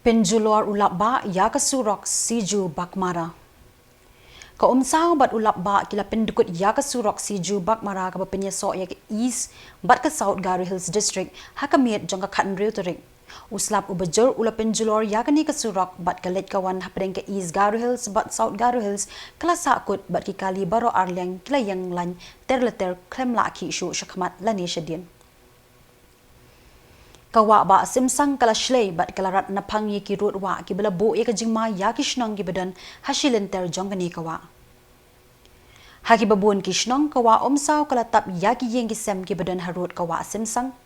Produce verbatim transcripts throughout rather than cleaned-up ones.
Pynjulor u Lapbah ïa ka surok Siju Baghmara. Ka Umsaw bad u Lapbah ki la pyndkut ïa ka surok Siju Baghmara kaba pynïasoh ïa ka East bad ka South Garo Hills District ha ka miet jong ka khathynriew tarik. U slap uba jur u la pynjulor ïa kane ka surok bad ka leit ka wan hapdeng ka East Garo Hills bad South Garo Hills ka la sahkut bad ki kali baroh arliang ki la ïeng lain ter la ter khlem lah khih shuh shakhmat lane shadien. Ka wah Bah Simsang ka la shlei bad ka la rat naphang ïa ki rud wah kiba la buh ïa ka jingma ïa ki shnong kiba don ha shi lynter jong kane ka wah. Ha kiba bun ki shnong ka wah Umsaw ka la tap ïa ki ïing ki sem kiba don harud ka wah Simsang.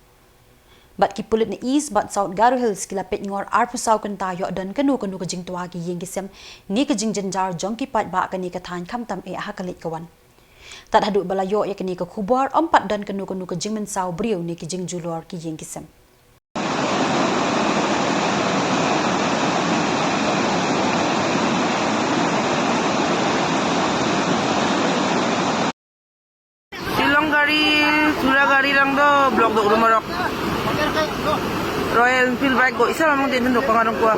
Bad ki pulit na East bad South Garo Hills ki la peit ngor arphew saw kynta ïoh don kano kano ka jingtwa ki ïing ki sem ne ka jingjynjar jong ki paidbah kane ka thaiñ khamtam eh ha ka leit ka wan. Tad haduh ba la ïoh ïa kane ka khubor ym pat don kano kano ka jingmynsaw briew ne ki jingjulor ki ïing ki sem. Shillong gari, Tura gari rang do block do rumah rock. Royal Enfield bike go isa mamang din do pangarang kuah.